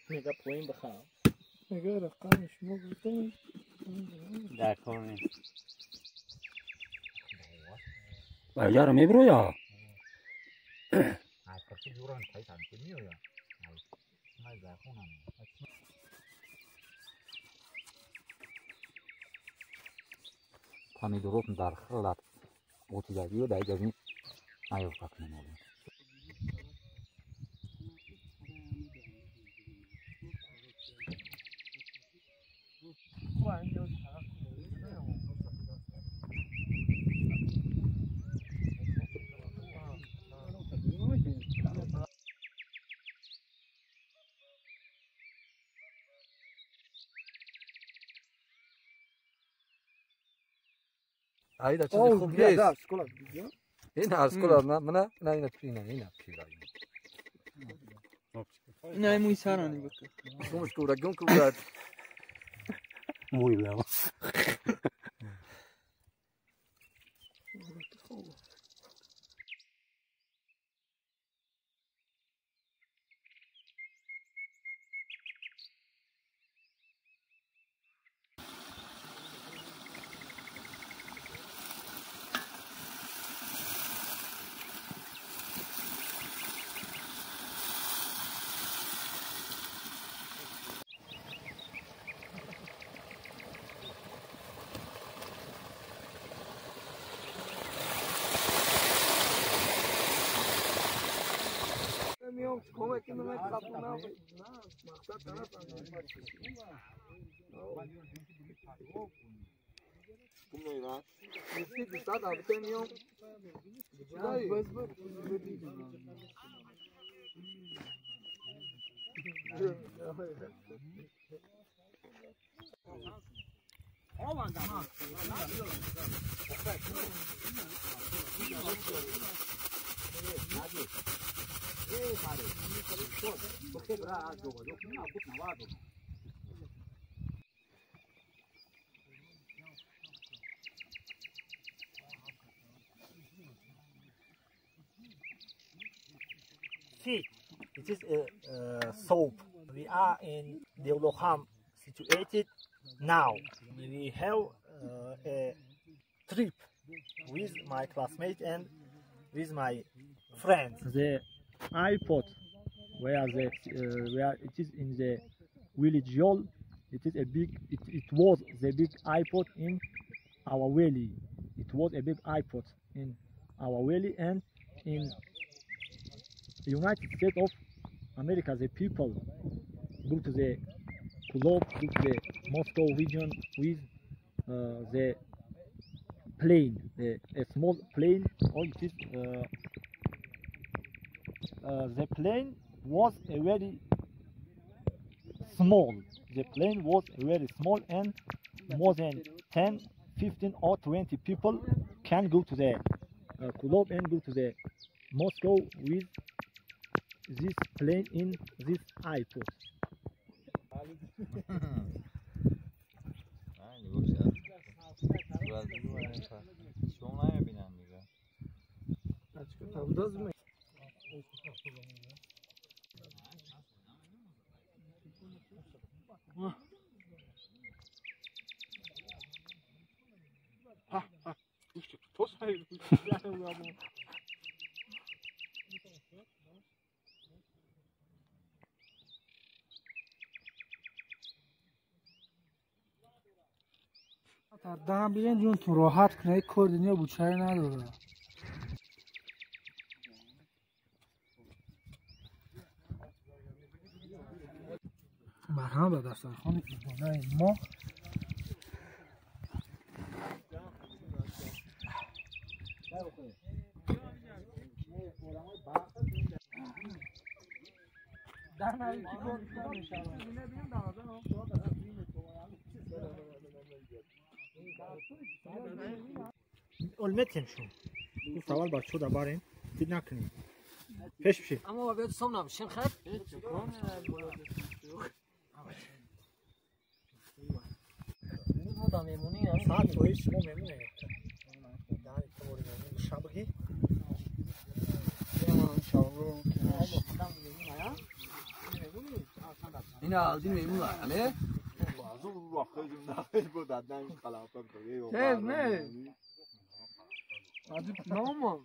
میگه پایین بخوام. میگه رقم شما گفتم. در کار نیست. یارو میبرو یا؟ Помидорот дар хилат отидагиро дар ҷазми наёфта кунем. اینا چیز خوب نیست. این از کلا نه نه نه اینا اینا اینا پیرا اینا موی سرانی بود. گمش کوره گم کوره. موی بلا. See, it is a soap. We are in Devlokham situated now. We have a trip with my classmate and with my friends. The iPod, where it is in the village hall, it is a big. It was the big iPod in our valley. It was a big iPod in our valley, and in United States of America, the people go to the Kulob, go to the Moscow region with the plane, a small plane. Or it is the plane was a very small. The plane was very small, and more than 10, 15 or 20 people can go to the Kulob and go to the Moscow with this plane in this iPod. دم بیرین جون تو راحت کنه یک کار دنیا بوچه نداره. مرهم به دسترخوان ایدانه ما. Olmetin şu. Bu سوال با چو دبارین دید نکنیم. پیش بشی. اما باید سام نباشیم خیر. ساعت توی شما میمونه. دهن تو میمونه شبکی. این آدم میمونه. نه؟ نه. عجب نامم.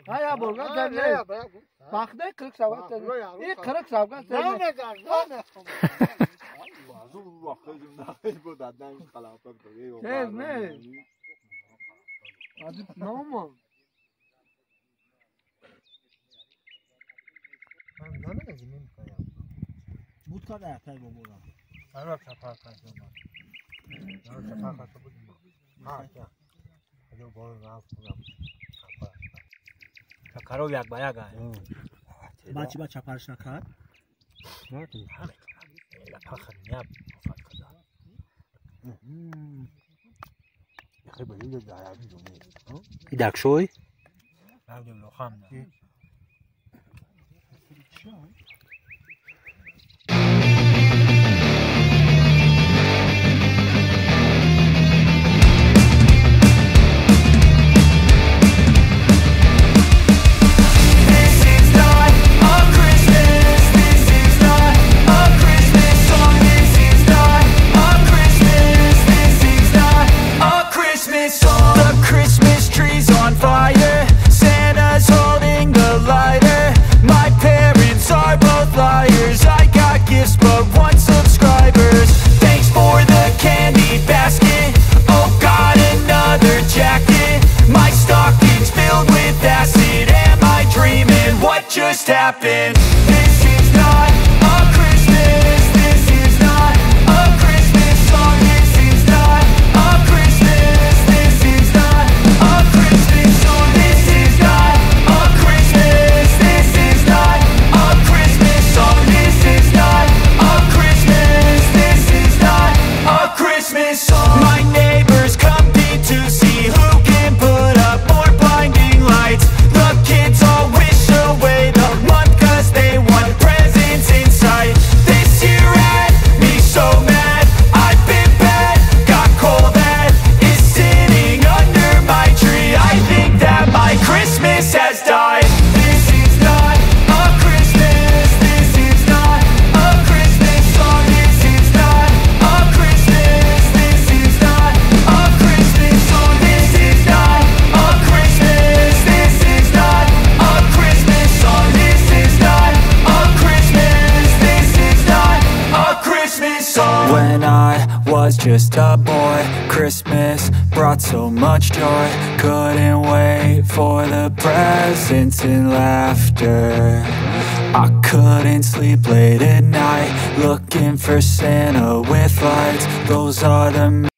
Haya burgan sen bak ne 40 saat sen. İyi 40 saat sen. Ne ne ne. Tez ne? Hadi ne olma? Буд кард аятай бобора. Ара чапар кардам. Ара чапар карда будем. Ҳа, я. Аҷо бор рафт кунам. Чакаров як ба як. Бачи ба чапарш накард? Ҳа, лапаха няб офат карда. Идакшой? Равдем лохам. Just happened. This is not a Christmas. This is not a Christmas song. This is not a Christmas. This is not a Christmas song. This is not a Christmas. This is not a Christmas song. This is not a Christmas. This is not a Christmas song. My neighbors compete to see who can put up more blinding lights. The kids all wish away the month cause they want presents in sight. This year had me so mad. I've been bad, got coal that is sitting under my tree. I think that my Christmas has died. This is not a Christmas. This is not a Christmas song. This is not a Christmas. This is not a Christmas song. This is not a Christmas. This is not a Christmas song. This is not a Christmas. This is not a Christmas song. When I was just a boy, Christmas brought so much joy. Couldn't wait for the presents and laughter. I couldn't sleep late at night, looking for Santa with lights. Those are the